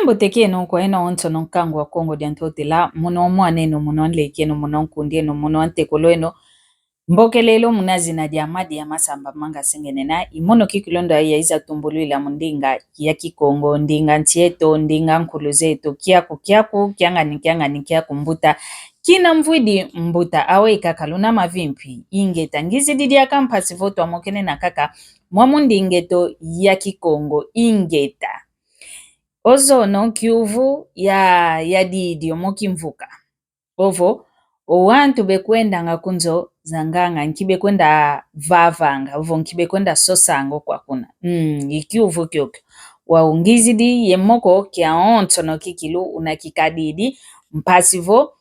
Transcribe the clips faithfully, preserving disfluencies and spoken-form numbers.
Mbote kieno kwa eno onsono nkangu wa Kongo dia Ntotela, mono mwaneno, mono nlekeno, mono nkundieno, mono ntekolweno. Mbokelelo muna zina dia Madia Masamba Manga Sengenena, i mono kikilu ndo yayiza tumbulwila mu ndinga ya Kikongo, ndinga nsi eto, ndinga nkulu zeto, kiaku, kiaku, kiangani, kiangani, kiaku mbuta. Kina mvwidi mbuta, awe kaka luna mavimpi, ingeta. Ngizidi diaka mpasi vo twamokene na kaka mwamu ndinga eto ya Kikongo, ingeta. Ozono kiuvu ya, yadidi omo kimvuka. Ovo, o wantu bekwendanga ku nzo za nganga, nki bekwenda vavanga, ovo nki bekwenda sosanga kwa kuna. Mm, i kiuvu kiokio. Wau ngizidi ye moko kia onsono kikilu una kikadidi, mpasi vo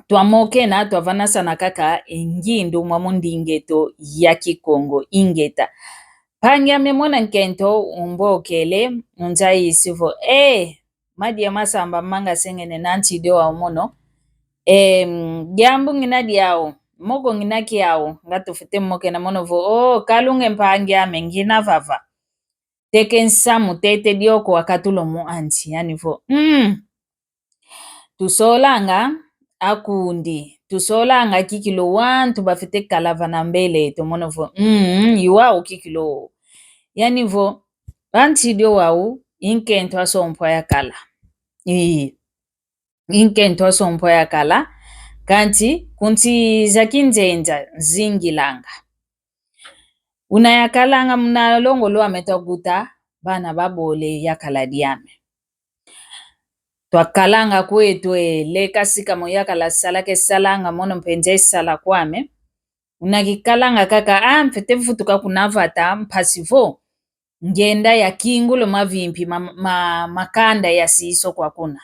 twamokena, twavanasana kaka e ngindu mwamu ndinga eto ya Kikongo, ingeta. Mpangi ame mwana nkento umbokele, unzayisi vo, eh, Madia Masamba Manga Sengenena, nsi dio wau mono. Em, diambu ngina diau, moko ngina kiau, nga tufwete mokena mono vo, oh, kalunge mpangi ame ngina vava. Teke nsamu tete dioko wakatula mu ansi, yani vo, mm. Tusolanga akundi, tusolanga kikilu wantu bafwete kala vana mbele eto, mono vo, mm, i wau kikilu. Yani vo, ansi dio wau, i nkento asompwa yakala. Ii. I nkento asompwa yakala, kansi ku nsi za kinzenza zingilanga. Una yakalanga muna longo lwame twaguta, bana babole yakala diame. Twakalanga kweto e, leka sika mo yakala sala ke salanga, mono mpe nze sala kwame. Una kikalanga kaka, ah, mfwete vutuka kuna vata, mpasi vo ngenda yakingula mavimpi ma, ma, makanda ya siso kwa kuna.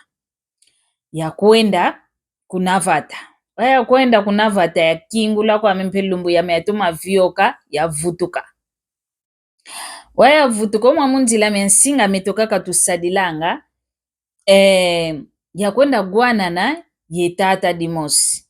Yakwenda kuna vata. Wa yakwenda kuna vata, yakingula kwame mpe lumbu yame yatoma vioka, yavutuka. Wa yavutuka, o mwamu nzila mia nsinga mieto kaka tusadilanga, eh, yakwenda gwanana ye tata dimosi.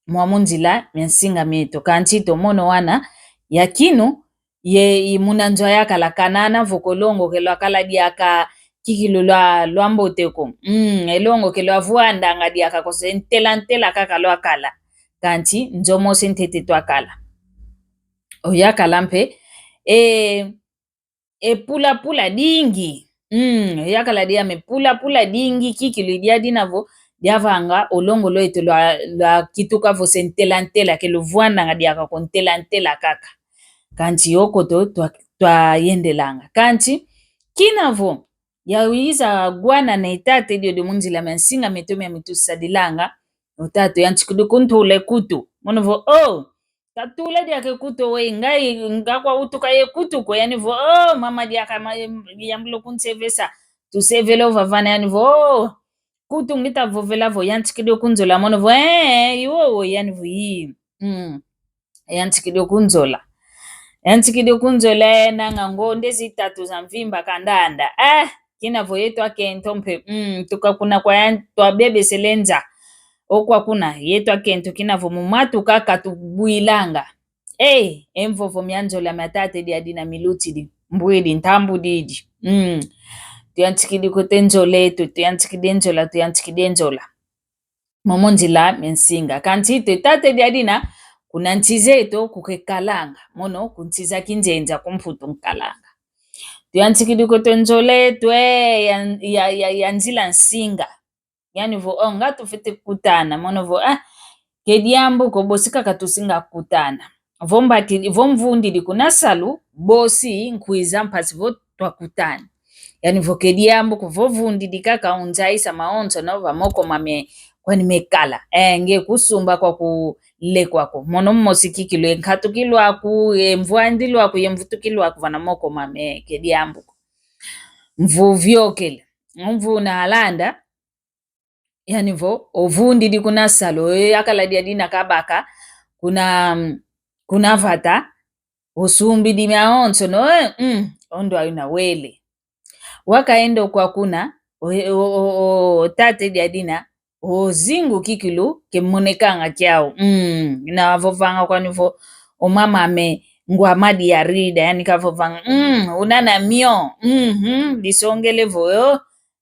Mwamu nzila mia nsinga mieto. Kansi tomono wana, yakinu, ye, i muna nzo yakala kanana vo ko longo ke lwakala diaka kikilu lwa, lwa mbote ko. Mm, e longo ke lwavwandanga diaka ko, se ntela ntela kaka lwakala. Kansi nzo mosi ntete twakala. O yakala mpe, e, e pula pula dingi. Mm, o yakala diame pula pula dingi kikilu dia dina vo, diavanga o longo lweto lwa, lwakituka vo se ntela ntela, ke luvwandanga diaka ko, ntela ntela kaka. Kansi oko to, twa, twayendelanga. Kansi, kina vo, yawiza gwanana e tata diodio mu nzila mia nsinga mieto mia mitusadilanga, o tata yantikidi kuntula e kutu. Mono vo, oh, katula diaka e kutu we, ngai, nga kwautuka ye kutu ko, yani vo, oh, mama diaka ma, yambula kunsevesa, tusevele o vavana, yani vo, oh, kutu ngita vovela vo, yantikidi kunzola, mono vo, eh, i wowo, yani vo, ii. Mm. Yantikidi kunzola. Yantikidi kunzola, eh, nanga ngonde zitatu za mvimba kandanda. Eh, kina vo yeto akento mpe, mm, tuka kuna kwa yan-, twabebesele nza. O kwa kuna, yeto akento kina vo mu matu kaka tubwilanga. Eh, e mvovo mia nzola mia tata dia dina milutidi, mbwidi, ntambudidi. Mm. Tuyantikidi kweto e nzola eto, tuyantikidi e nzola, tuyantikidi e nzola. Momo nzila mia nsinga. Kansi twe tata dia dina, kuna nsi zeto kukekalanga. Mono, ku nsi za kinzenza ku Mputu nkalanga. Tuyantikidi kweto e nzola eto, eh, ya, ya, ya, ya nzila nsinga. Yani vo, oh, nga tufwete kutana. Mono vo, ah, ke diambu ko, bosi kaka tusinga kutana. Vo mbaki, vo mvundidi kuna salu, bosi nkwiza mpasi vo twakutani. Yani vo ke diambu ko, vo vundidi kaka, unzayisa mawonsono va moko mame kwani mekala. Eh, nge kusumba kwa kulekwa ko. Mono mosi kikilu, e nkatukilwa aku, e mvwandilwa aku, ye mvutukilwa aku vana moko mame, ke diambu ko. Mvuviokele. Mvu unalanda, yani vo, ovundidi kuna salu, oyo yakala dia dina kabaka, kuna, kuna vata, osumbidi mawonsono, eh, mm, o ndo ayo nawele. Wakaenda o kwa kuna, o, o, o, o, tata dia dina, o zingu kikilu, ke monekanga kiau, mm, na vovanga kwani vo, o mama ame, ngwa madi ya rida, yani kavovanga, mm, unana mio, mhm, disongele vo, yo,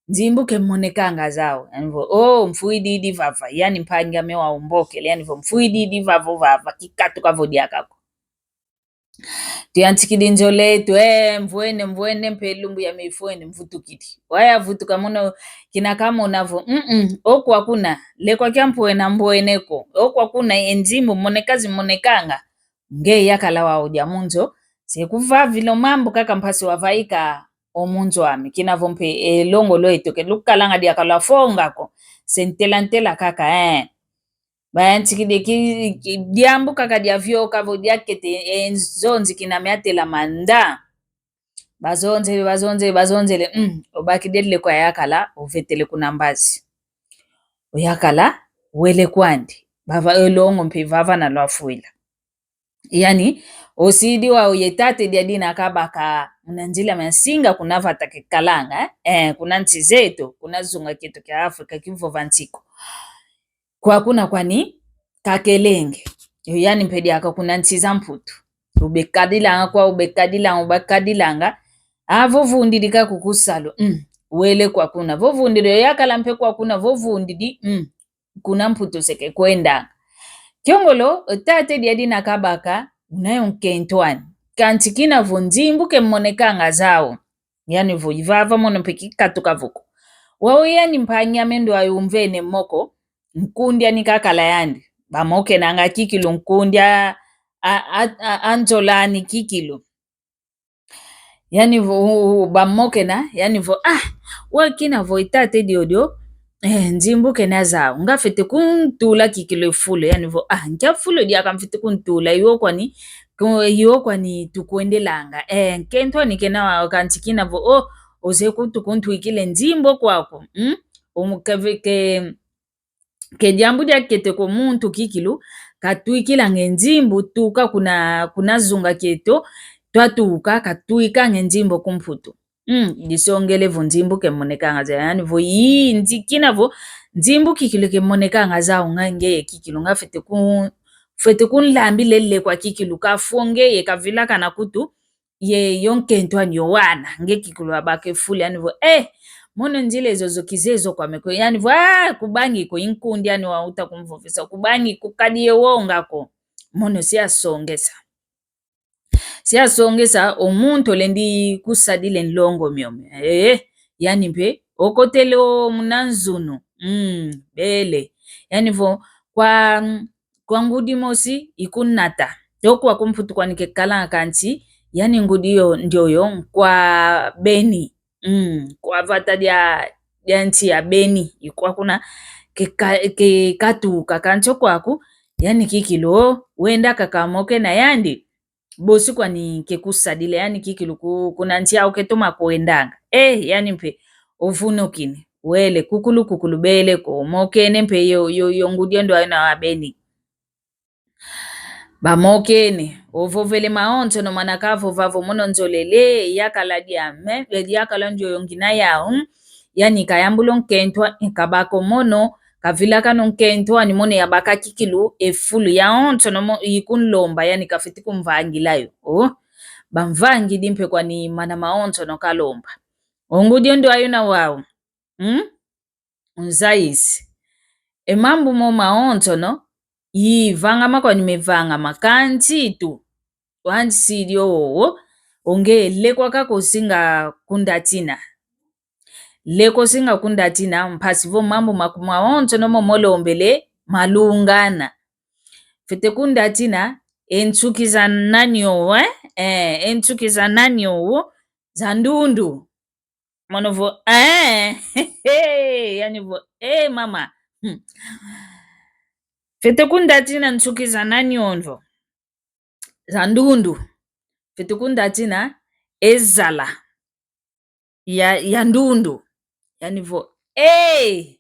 nzimbu ke monekanga zau. Yani vo, oh, mfwididi vava. Yani mpangi ame wau mbokele. Yani vo, mfwididi vavo vava. Kikatuka vo diaka ko. Tuyantikidi nzol'eto, eh, mvwene, mvwene, mpe lumbu yame ifwene, mvutukidi. Wayavutuka mono, kina kamona vo, mm, mm, oku akuna, lekwa kia mpwena mbwene ko, oku akuna e nzimbu moneka zimonekanga. Nge yakala wau dia mu nzo, se kuvavila o mambu kaka mpasi wavaika o mu nzo ame. Kina vo mpe e longolo eto ke lukalanga diaka lwafonga ko, se ntela ntela kaka, eh. Bayantikidi ki, ki, diambu kaka diavioka vo diakete e nzonzi kina miatela manda. Bazonzele, bazonzele, bazonzele, mm, obakidi e lekwa yakala, ovetele kuna mbazi. Oyakala, wele kwandi. Bava, e longo mpe vava na lwafwila. Yani, osidi wau ye tata edi adi na kabaka muna nzila mia nsinga kuna vata kekalanga, eh, eh, kuna nsi zeto, kuna zunga kieto kia Afrika, kivova nsi ko. Kwa kuna kwani, kakelenge. Yo yani mpe diaka kuna nsi za Mputu. Ubekadilanga kwa, ubekadilanga, ubekadilanga. Ah, vo vundidi ka kukusalu. Mm, wele kwa kuna. Vo vundidi, yo yakala mpe kwa kuna, vo vundidi. Mm, kuna Mputu se kekwendanga. Kiongolo, tata edi adi na kabaka, una yo nkento ani. Kansi kina vo nzimbu ke monekanga zau. Yani vo ivava mono mpe kikatuka vo ko. Wau yani mpangi ame ndwayo umvene moko, nkundi ani kakala yandi. Bamokenanga kikilu nkundi a, a, a, a, a nzola ani kikilu. Yani vo, u-, u-, bamokena, yani vo, ah, wakina vo i tata e diodio, eh, nzimbu kena zau. Nga fwete kuntula kikilu e fulu, yani vo, ah, nkia fulu diaka mfwete kuntula, yo kwani, ko-, yo kwani tukwendelanga. Eh, nkento ani kena wau kansi kina vo, oh, ozeye kutu kuntwikila e nzimbu kwaku, mm? Omu keve ke, ke diambu diakete ko muntu kikilu, katwikilanga e nzimbu, tuka kuna, kuna zunga kieto, twatuka, katwikanga e nzimbu ku Mputu. Mm, disongele vo nzimbu ke monekanga zau, yani vo yi, nzi-, kina vo, nzimbu kikilu ke monekanga zau nga ngeye kikilu, nga fwete ku-, fwete kunlambila e lekwa kikilu, kafwa ngeye, kavilakana kutu, ye yo nkento ani yo wana, nge kikilu abaka e fulu, yani vo, eh, mono nzila ezo zo kizezo kwame ko, yani vo, ah, kubangi ko, i nkundi ani wauta kumvovesa, kubangi ko kadi ye wonga ko, mono si asongesa. Si asongesa o muntu olendi kusadila e nlongo miomio, eh, yani mpe, okotele o muna nzunu, mm, bele, yani vo, kwa, kwa ngudi mosi ikunata. Tokwa ku Mputu kwani kekalanga kansi, yani ngudi yo, ndioyo nkwa Beni. Mm, kwa vata dia, dia nsi ya Beni. Ikwa kuna keka-, kekatuka kansi okwaku, yani kikilu, wenda kaka mokena yandi. Bosi kwani kekusadila, yani kikilu ku-, kuna nsi au ketoma kwendanga. Eh, yani mpe, ovunukini. Wele, kukulu, kukulu, bele ko, mokene mpe yo, yo, yo ngudi yo ndwayo una wa Beni. Bamokene, ovovele mawonsono mwana kavova vo mono nzolele, yakala diame, yakala ndioyo ngina yau, yani kayambula o nkento, kabaka o mono, kavilakana o nkento ani mono yabaka kikilu, e fulu yawonsono mo-, ikunlomba, yani kafwete kumvangila yo. Oh, bamvangidi mpe kwani mana mawonsono kalomba. O ngudi yo ndwayo una wau. Hmm? Unzayisi. E mambu mo mawonsono, ivangama kwani mevangama, kansi tu. Wansidi owowo, o nge lekwa kaka osinga kundatina. Lekwa osinga kundatina, mpasi vo mambu maku-, mawonsono mo molombele, malungana. Fwete kundatina, e nsuki za nani owo, eh? Eh, e nsuki za nani owo, za ndundu. Mono vo, eh, yani vo, eh, mama. Hmm. Fwete kundatina nsuki za nani ono vo. Za ndundu. Fwete kundatina e zala ya, ya ndundu. Yani vo, eh,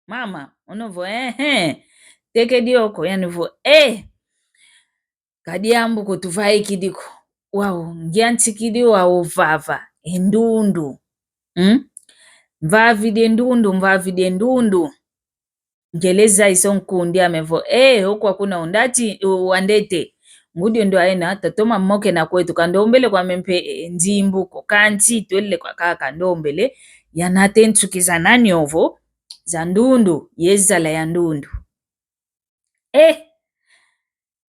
mama, ono vo, eh, eh. Tekedi oko, yani vo, eh. Ka diambu ko tuvaikidi ko. Wau, ngiantikidi wau vava, e ndundu. Hmm? Mvavidi e ndundu, mvavidi e ndundu. Ngiele zayisa o nkundi ame vo, eh, okwa kuna undati, u-, wandete. Ngudi yo ndwayo una, tatoma mokena kweto, kandombele kwame mpe, eh, nzimbu ko, kansi twele kwa kaka ndombele, yanata e nsuki za nani ovo, za ndundu, ye zala ya ndundu. Eh!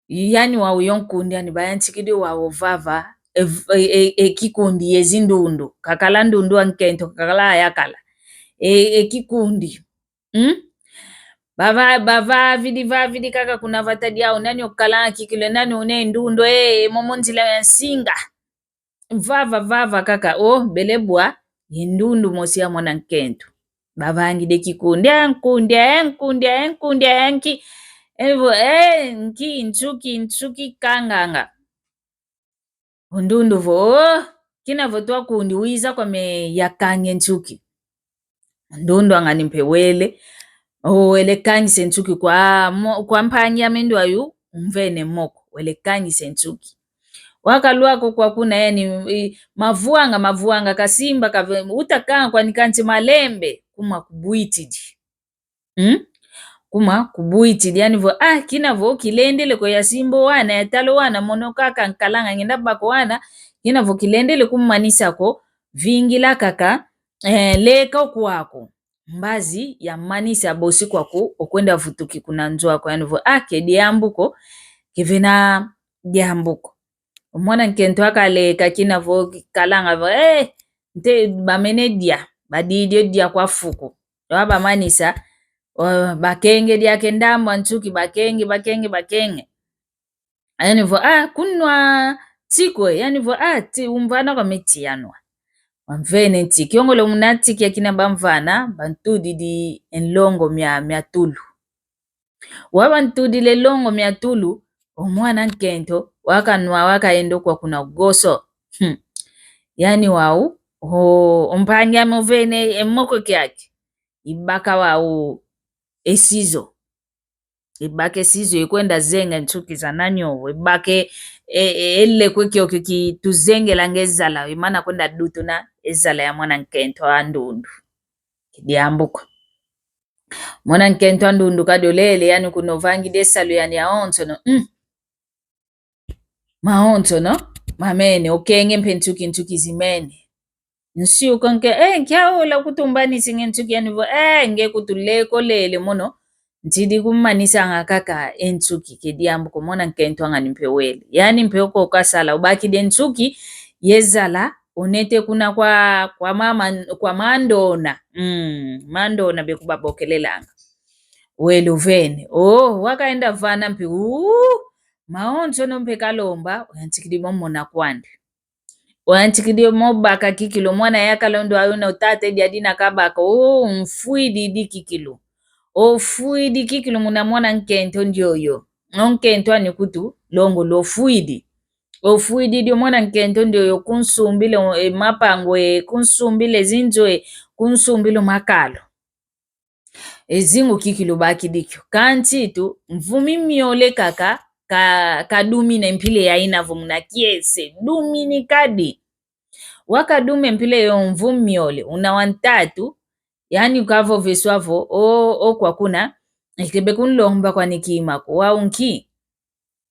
Yani wau yo nkundi ani bayantikidi wau vava, e, e, e, e kikundi ye zindundu, kakala ndundu a nkento, kakala ayakala. E, e kikundi. Hmm? Bava, bavavidi, vavidi kaka kuna vata diau, nani okalanga kikilu, nani une ndundu, e, momo nzila ya nsinga. Vava, vava kaka, o, bele bwa, ye ndundu mosi ya mwana nkento. Bavangidi e kikundi, e nkundi, e nkundi, e nkundi, e nki, evo, e nki, nsuki, nsuki, kanganga. O ndundu vo, o, kina vo twa kundi wiza kwame yakange nsuki. Ndundu angani mpe wele. O, wele kangisa e nsuki kwa, mo-, kwa mpangi ame ndwayu, umvene moko. Wele kangisa e nsuki. Wakalwako kwa kuna yani, i, mavuanga, mavuanga, kasimba, kave-, utakanga kwani kansi malembe, kuma kubwitidi. Hmm? Kuma kubwitidi, yani vo, ah, kina vo kilendele ko, yasimba o wana, yatala o wana, mono kaka nkalanga ngenda baka o wana, kina vo kilendele kumanisa ko, vingila kaka, eh, leka o kwaku. Mbazi yamanisa bosi kwaku, okwenda vutuki kuna nzo aku, yani vo, ah, ke diambu ko, kevena diambu ko. O mwana nkento akaleka kina vo kalanga vo, eh, nte bamene dia, badidi o dia kwa fuku. Wa bamanisa, o, bakenge diaka e ndambu a nsuki, bakenge, bakenge, bakenge. Yani vo, ah, kunwa tiko, yani vo, ah, ti, umvana kwame ti yanwa. Wamvene nti, kiongolo muna tiki ya kina bamvana, bantudidi e nlongo mia, mia tulu. Wa bantudile e nlongo mia tulu, o mwana nkento, wakanwa, wakayenda kwa kuna goso. Hmm. Yani wau, o, o mpangi ame ovene e moko kiaki. Ibaka wau e sizo. Ibaka e sizo, ikwenda zenga e nsuki za nani ovo. Ibaka e, e, e lekwe kiokio kituzengelanga e zala. Imana kwenda dutuna e zala ya mwana nkento a ndundu. Ke diambu ko. Mwana nkento a ndundu kadi olele, yani kuna ovangidi e salu yani yawonsono. Mm. Mawonsono mamene, okenge mpe nsuki, nsuki zimene. Nsiuka nke, eh, nkia ola kutumbanisi nge nsuki, yani vo, eh, nge kutu leka olele mono. Ntidi kumanisanga kaka e nsuki, ke diambu ko, mwana nkento angani mpe wele. Yani mpe oko kasala, obakidi e nsuki ye zala, onete kuna kwa, kwa mama, kwa mandona. Mm, mandona be kubabokelelanga. Wele ovene. Oh, wakaenda vana mpe, uh, mawonsono mpe kalomba, oyantikidi mo mona kwandi. Oyantikidi mo baka kikilu, mwana yakala o ndwayu na o tata e dia dina kabaka, o mfwidi di kikilu. Ofwidi kikilu muna mwana nkento ndioyo. O nkento ani kutu longola ofwidi. Ofwidi dio mwana nkento ndioyo kunsumbila e mapangu e, kunsumbila e zinzo e, kunsumbila o makalo. E zingu kikilu bakidi kio. Kansi tu, mvu mimiole kaka, ka, kadumina e mpila yayina vo muna kiese. Dumini kadi. Wakaduma e mpila yo mvu miole, una wa ntatu, yani kavoveswa vo, o, o kwa kuna, ikebe kunlomba kwani kima ko, wau nki.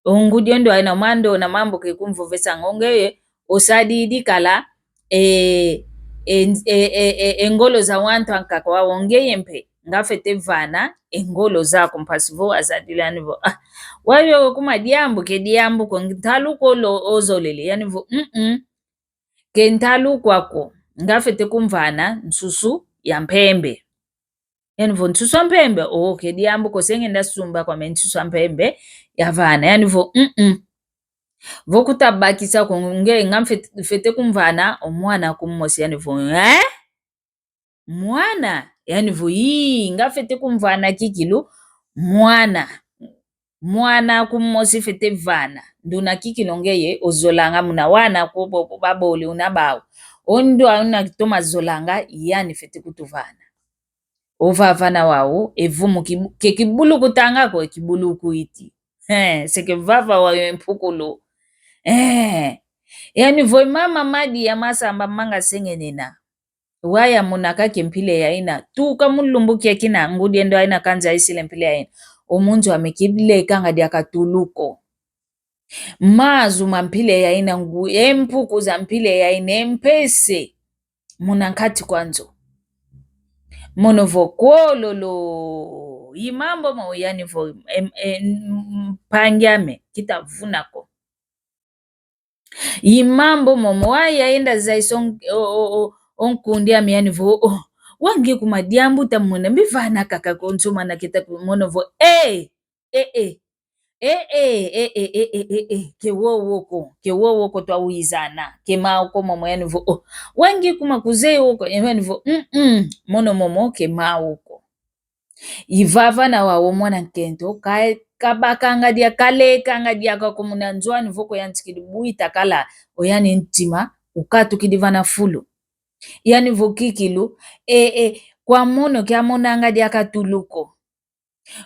O ngudi o ndwaina, o mandona mambu ke kumvovesanga, o ngeye osadidi kala e, e, e ngolo za wantu ankaka, wau o ngeye mpe ngafete vana e ngolo zaku, mpasi vo asadila yani vo, ah, wau yo kuma diambu ke diambu ko, ntalu ko lo ozolele, yani vo, mm-mm. Ke ntalu kwa ko, ngafete kumvana nsusu ya mpembe. Yani vo nsusu a mpembe, o, ke diambu ko, se ngenda sumba kwame nsusu a mpembe ya vana. Yani vo, mm-mm. Vo kutabakisa ko nge, nga mfete, fete kumvana o mwana kumosi, yani vo, eh? Mwana? Yani vo, ii, ngafete kumvana kikilu mwana. Mwana kumosi fete vana. Nduna kikilu ngeye ozolanga muna wana ko bo, bo, babole una bau. O ndwauna toma zolanga, yani fete kutuvana. Ovavana wau, e vumu kibu-, ke kibulukutanga ko, e kibulukuiti. He, se ke vava wau e mpukulu. Eh. Yani vo e mama madi ya masamba manga sengenena. Wau yamona kaka e mpila yayina. Tuka mu lumbu kia kina, ngudi e ndwaina kanza isila e mpila yayina. O munzo ame kilekanga diaka tuluko. Mazu ma mpila yayina ngu, e mpuku za mpila yayina, e mpese. Muna nkati kwa nzo. Mono vo kwololo. I mambu mo yani vo, em, em, mpangi ame, kita vuna ko. I mambu momo, wa yayenda zayisa o, o, o, o nkundi ame yani vo, o, wa nge kuma diambu ta mona, mbi vana kaka ko nsuma na keta ku mono vo, eh, eh, eh. Eh, eh, eh, eh, eh, eh, eh, eh, ke wowo ko, ke wowo ko twawizana, ke mau ko momo yani vo, o, wa nge kuma kuzeye wo ko, eh, yani vo, mm, mm, mono momo ke mau ko. I vava na wau o mwana nkento, ka, kabakanga dia, kalekanga diaka ko muna nzo ani vo ko yantikidi buita kala, o yani ntima, ukatukidi vana fulu. Yani vo kikilu, e, e, kwa mono kiamonanga diaka tulu ko.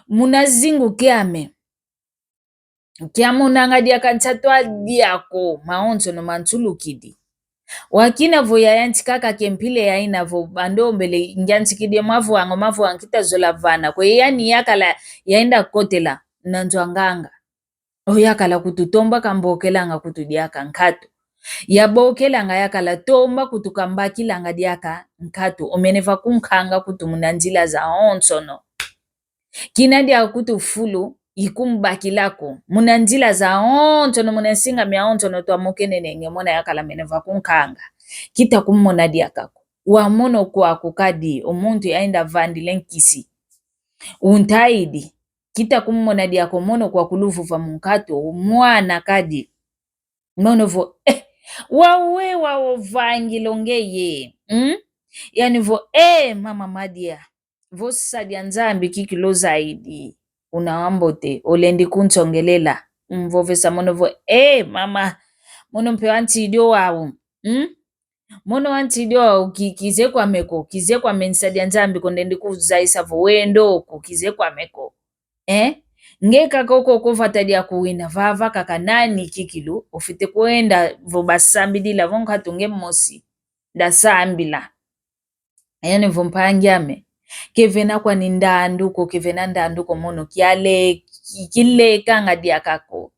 Muna zingu kiame. Kiamonanga diaka nsatu a diako, mawonsono mantulukidi. Wakina vo yayantika kaka ke mpila yaina vo bandombele ngiantikidi mavwanga, mavwanga kita zola vana. Kwe yani yakala, yaenda kotela na nzo a nganga. O yakala kutu tomba kambokelanga kutu diaka nkatu. Yabokelanga yakala tomba kutu kambakilanga diaka nkatu. O mene vakunkanga kutu muna nzila zawonsono. Kina dia kutu fulu, ikumbakila ko. Muna nzila zawonsono, muna nsinga miawonsono twamokenene nge mona yakala mene vakunkanga. Kita kumona diaka ko. Wa mono kwaku kadi, o muntu yaenda vandile nkisi. Untaidi. Kita kumona diaka o mono kwaku luvuva mu nkatu, o mwana kadi. Mono vo, eh, wawe, wau ovangila o ngeye. Mm? Yani vo, eh, mama Madia. Vo sa dia Nzambi kikilu zaidi. Una wambote, olendi kunsongelela. Mm, vovesa mono vo, eh, mama. Mono mpe wantidi o wau. Mm? Mono wantidi o wau ki-, kize kwame ko, kize kwame nsa dia Nzambi ko ndendi kuzayisa vo wendo ko, kize kwame ko. Eh? Nge kaka oko ko vata dia kuwina, vava kaka nani kikilu, ofite kwenda vo basambidila, vo nkatu nge mosi, ndasambila. Yani vo mpangi ame. Kevena kwani ndandu ko, kevena ndandu ko mono, kiale-, ki-, kilekanga diaka ko.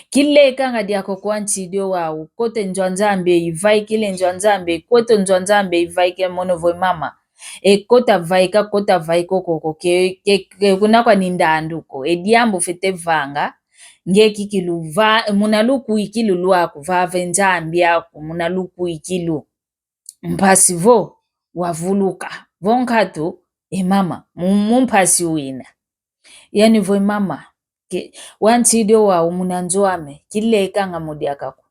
Kilekanga diaka ko kwa ntidi o wau, kota nzo a Nzambi, ivaikile nzo a Nzambi, kota nzo a Nzambi, ivaikile mono vo mama. E kota vaika, kota vaika koko, ke, ke, ke kuna kwani ndandu ko. E diambu fete vanga, nge kikilu va, muna lukwikilu lwaku, vave Nzambi aku, muna lukwikilu. Mpasi vo wavuluka. Vo nkatu, e mama, mu, mu mpasi wina. Yani vo e mama, ke, wantidi o wau muna nzo ame, kilekanga mo diaka ko.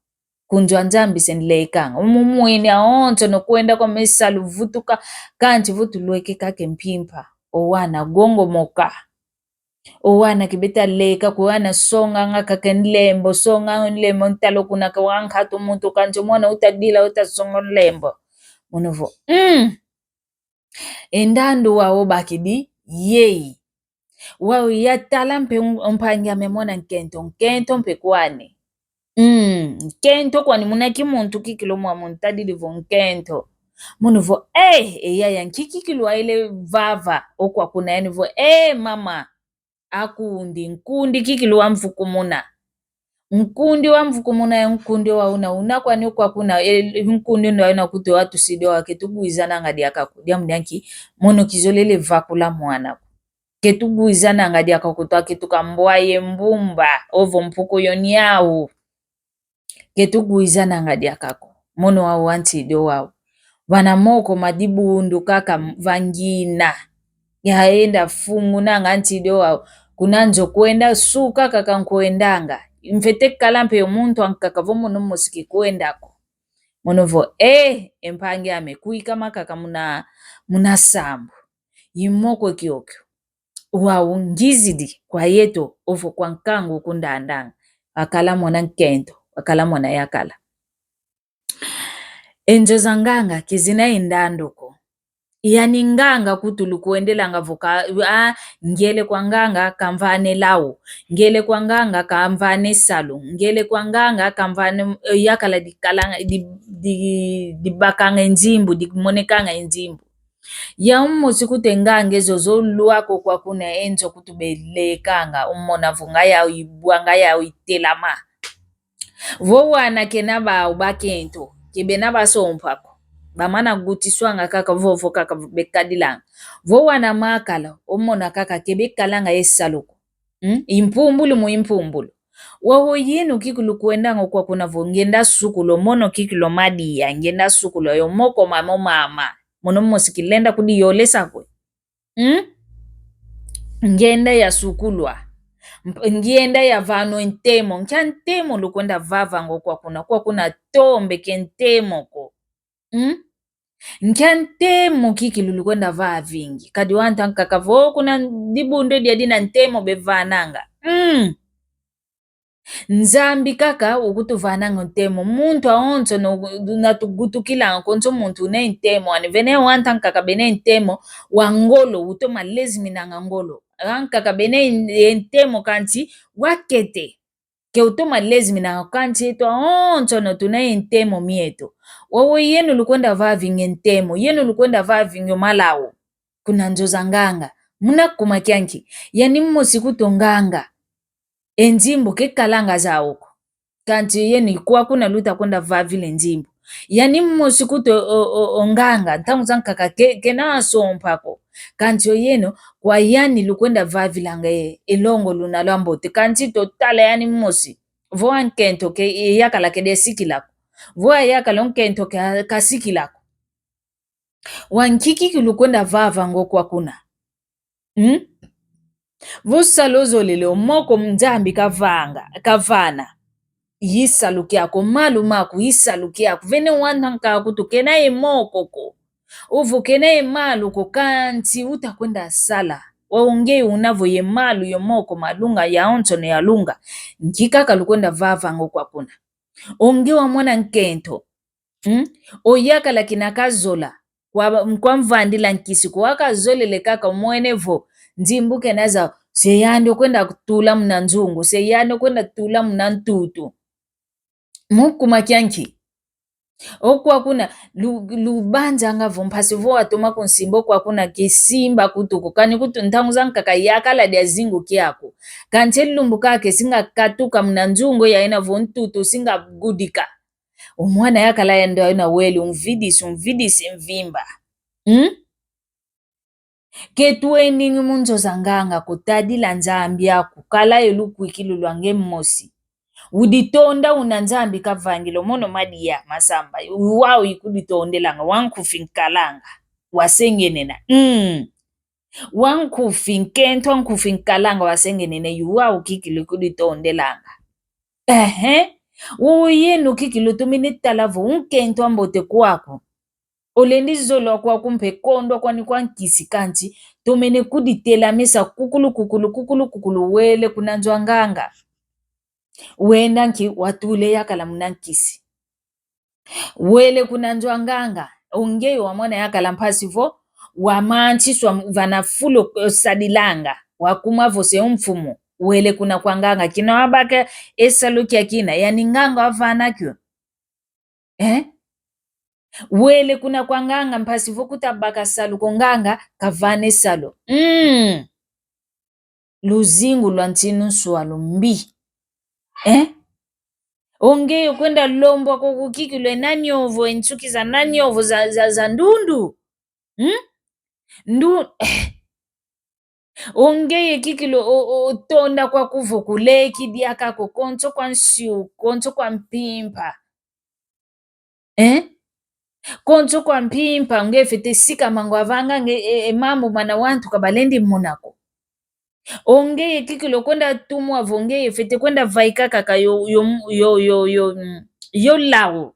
Ku nzo a Nzambi se nlekanga. Umu mwini awonsono kwenda kwa mesalu vutuka, kanti vutu lweke kake mpimpa. O wana gongomoka. O wana kibeta leka, ku wana songanga kake nlembo, songa nlembo, ntalo kuna ka wankatu muntu kanti mwana utadila, utasonga nlembo. Mono vo, mm. E ndandu wau obakidi, yei. Wau yatala mpe un-, mpangi ame mwana nkento, nkento mpe kwani. Mm, nkento kwani muna kimuntu kikilu mwa muntu tadidi vo nkento. Mono vo, eh, e yaya nki kikilu waile vava, o kwa kuna yani vo, eh, mama, akundi, nkundi kikilu wamvukumuna. Nkundi wamvukumuna ya nkundi wa una, una kwani o kwa kuna, e, nkundi ndo una kutu watusidi wa ke tugwizananga diaka ko. Diambu dia nki, mono kizolele vakula mwana ko. Ke tugwizananga diaka ko twa ke tukambwaye mbumba, ovo mpuku yo nyau. Ke tugwizananga diaka ko. Mono wau wantidi o wau. Vana moko ma dibundu kaka m-, vangina. Yaenda fungunanga ntidi o wau. Kuna nzo kwenda suka kaka nkwendanga. Mfwete kala mpe yo muntu ankaka vo mono mosi kikwenda ko. Mono vo, eh, e mpangi ame kwikama kaka muna, muna sambu. I moko kiokio. Wau ngizidi kwa yeto ovo kwa nkangu kundandanga. Wakala mwana nkento, wakala mwana yakala. E nzo za nganga kizina e ndandu ko. Yani nganga kutu lukwendelanga vo ka, ah, ngele kwa nganga kamvane lau. Ngele kwa nganga kamvane salu. Ngele kwa nganga kamvane, eh, yakala dikalanga, di, di, dibakanga e nzimbu, dimonekanga e nzimbu. Ya umosi kutenganga ezo zolwako kwa kuna e nzo kutu belekanga, umona vo ngayau ibwa, ngayau itelama. Vo wana kena bau bakento, ke bena basompa ko. Bamana gutiswanga kaka vovo kaka bekadilanga. Vo wana makala, omona kaka ke bekalanga ye salu ko. Hmm? Impumbulu mu impumbulu. Wawo yeno kikilu kwendanga kwa kuna vo ngenda sukula, mono kikilu madia, ngenda sukula yo moko mamo mama. Mono mosi kilenda kudiyolesa kwe. Hmm? Ngenda ya sukulwa. Mp-, ngenda ya vanwa ntemo. Nkia ntemo lukwenda vavanga kwa kuna. Kwa kuna tombe ke ntemo ko. Hmm? Nkia ntemo kikilu lukwenda vavingi. Kadi wanta nkaka vo kuna dibundu dia dina ntemo bevananga. Hmm. Nzambi kaka ukutuvananga ntemo. Muntu awonso no, natugutukilanga konso muntu une ntemo. Ani vene wanta nkaka bene ntemo wa ngolo, utoma leziminanga ngolo. Ankaka bene ntemo kansi wakete. Ke utoma leziminanga kansi eto awonso no tuna ntemo mieto. Wawo yeno lukwenda vavingi ntemo. Yeno lukwenda vavingi malawu. Kuna nzo za nganga. Muna kuma kianki. Yani mosi kuto nganga. E nzimbu ke kalanga zau ko. Kansi oyeno kwa kuna luta kwenda vavila e nzimbu. Yani mosi kuto o, o, o nganga, ntangu zankaka ke, kena sompa ko. Kansi oyeno kwa yani lukwenda vavilanga e, e longo luna lwambote. Kansi totala yani mosi. Vo ankento ke, e yakala ke de sikila ko. Vo ayakala onkento ke, kasikila ko. Wa nki kikilu kwenda vavanga kwa kuna. Hmm? Vo salu ozolele o moko Nzambi kavanga, kavana. I salu kiaku, malu maku, i salu kiaku. Vene wanta nkaku tu kena ye moko ko. Ovo kena ye malu ko kansi uta kwenda sala. Wa onge una vo ye malu, ye moko malunga, yawonso ne yalunga. Nki kaka lukwenda vavanga kwa kuna. Onge wa mwana nkento. Hmm? Oyakala kina kazola. Kwa, kwa mvandila nkisi ko wakazolele kaka omwene vo. Nzimbu kena zau. Se yandi okwenda tula muna nzungu. Se yandi okwenda tula muna ntutu. Mu kuma kianki. O kwa kuna, lu, lubanzanga vo mpasi vo watoma kunsimba o kwa kuna kisimba kutu ko. Kani kutu ntangu zankaka yakala dia zingu kiaku. Kansi lumbu kake singa katuka muna nzungu ya ina vo ntutu singa gudika. Omwana yakala yandi ayina wele, umvidisi, umvidisi mvimba. Hmm? Ke twendingi mu nzo za nganga ko, tadila Nzambi aku, kala ye lukwikilu lwa nge mosi. Uditonda una Nzambi kavangila o mono madia masamba, wau ikuditondelanga, wa nkufi nkalanga, wasengenena. Hmm. Wa nkufi nkento, wa nkufi nkalanga wasengenene, yu wau kikilu kuditondelanga. Ehe. Wowo yeno kikilu tomene tala vo unkento ambote kwaku. Olendi zolo kwaku mpe kondwa kwani kwa nkisi kansi, tomene kuditelamisa kukulu, kukulu, kukulu, kukulu, wele kuna nzo a nganga. Wenda nki watule yakala muna nkisi. Wele kuna nzo a nganga, ongeyo wamona yakala mpasi vo, wamantiswa vana fulu, eh, sadilanga, wakuma vo se umfumu, wele kuna kwa nganga, kina wabaka e salu kia kina, yani nganga wavana kio. Eh? Wele kuna kwa nganga mpasi vo kuta baka salu ko nganga, kavana e salu. Mm. Luzingu lwa ntinu nswa lumbi. Eh? Ongeyo kwenda lombwa ko kukikilwe na nyovo, e nsuki za na nyovo za, za, za ndundu. Hmm? Ndu-, eh. Ongeye kikilo o, o, tonda kwa kuvo kuleki diaka ko konso kwa nsiu, konso kwa mpimpa. Eh? Konso kwa mpimpa, nge fete sikama ngwa vanga nge, e, e mambu mana wantu kabalendi mona ko. Ongeye kikilo kwenda tumwa vo ngeye fete kwenda vaika kaka yo, yo, yo, yo, yo, mm, yo lau.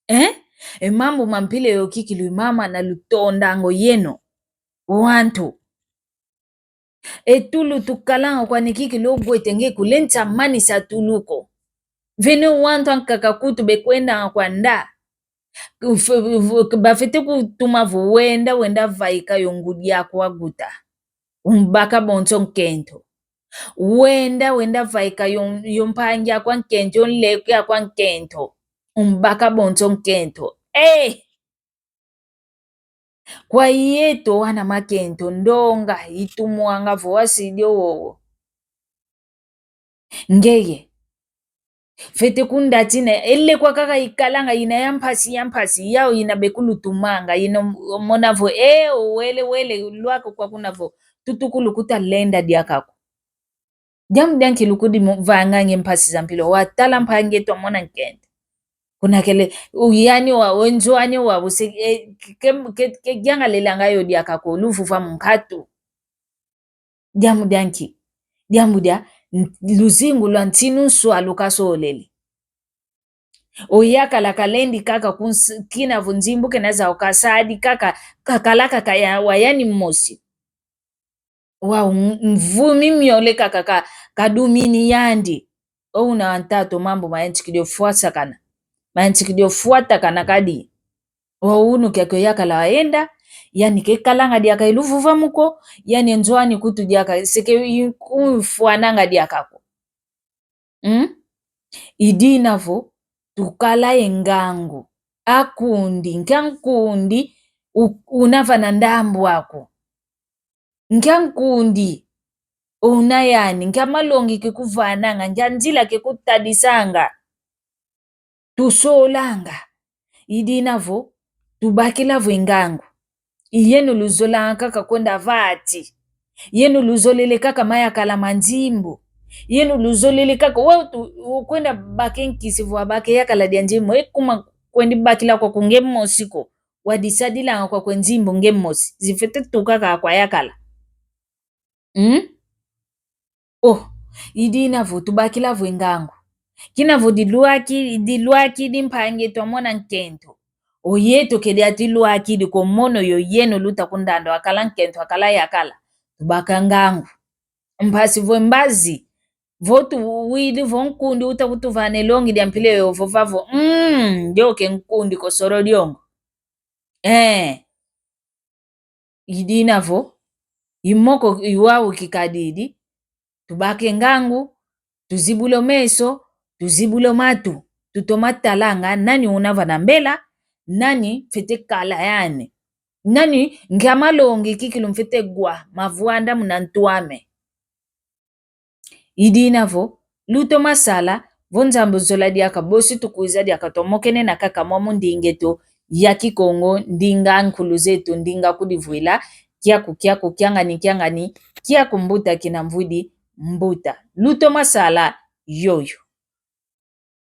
Eh? E mambu ma mpila yo kikilo i mama na lutondango yeno. Wantu. E tulu tukalanga kwani kikilo gwete nge kulensa manisa tulu ko. Vene wantu ankaka kutu bekwendanga kwa nda. F-, f-, bafete kutuma vo wenda, wenda vaika yo ngudi aku wa guta. Umbaka bonso nkento. Wenda, wenda vaika yo, yo mpangi aku a nkento, yo nleku aku a nkento. Umbaka bonso nkento. Eh! Kwa yeto wana makento, ndonga itumwanga vo wasidi owowo. Ngeye. Fwete kundatina, ele kwa kaka ikalanga ina ya mpasi, ya mpasi, yau ina be kulutumanga, ina mona vo, e, o wele, wele, lwaka kwa kuna vo, tutukulu kutalenda diaka ko. Diambu dia nki lukudi mu-, vanga nge mpasi za mpila, watala mpangi eto amona nkento. Kuna kele, uyani wa, o nzo ani wa, use, e, ke, ke, ke, ke, diangalelanga yo diaka ko, luvuva mu nkatu. Diambu dia nki? Diambu dia n-, luzingu lwa ntinu nswa lukasolele. O yakala kalendi kaka kuns-, kina vo nzimbu kena zau kasadi kaka, kakala kaka ya, wa yani mosi. Wa m-, mvumi miole kaka ka, kadumini yandi. O una wa ntatu mambu mayantikidi ofwasakana. Mayantikidi ofwatakana kadi. Wa unu kiaki o yakala wayenda, yani kekalanga diaka e luvuva mu ko, yani e nzo ani kutu diaka, seke i-, kumfwananga diaka ko. Mm? I dina vo, tukala ye ngangu. Akundi, nkia nkundi, u-, unavana ndambu aku. Nkia nkundi, una yani, nkia malongi kekuvananga, nkia nzila kekutadisanga. Tusolanga. I dina vo, tubakila vo e ngangu. I yeno luzolanga kaka kwenda vati. Yeno luzolele kaka mayakala ma nzimbu. Yeno luzolele kaka, wa tu-, ukwenda bake nkisi vo abake yakala dia nzimbu. E kuma kwendi bakila kwaku nge mosi ko. Wadisadilanga kwaku e nzimbu nge mosi. Zifwete tuka kaka kwa yakala. Mm? Oh, i dina vo tubakila vo e ngangu. Kina vo dilwaki, dilwakidi mpangi eto amona nkento. O yeto kedi atilwakidi ko, mono yo yeno luta kundanda, akala nkento, akala yakala. Tubaka ngangu. Mpasi vo mbazi. Vo tuwidi vo nkundi uta kutuvana e longi dia mpila yo vova vo. Mm, ndioke nkundi ko, solo diongo. Eh. I dina vo, i moko i wau kikadidi, tubake ngangu, tuzibule o meso, tuzibule o matu, tutoma talanga nani unavana mbela, nani mfwete kala yani, nani nkia malongi kikilu mfwete wa, mavwanda muna ntu ame. I dina vo, lutoma sala, vo Nzambi uzola diaka, bosi tukwiza diaka twamokene na kaka mwamu ndinga eto ya Kikongo, ndinga nkulu zeto, ndinga kudivwila, kiaku, kiaku, kiangani, kiangani, kiaku mbuta kina mvwidi mbuta. Lutoma sala, yoyo.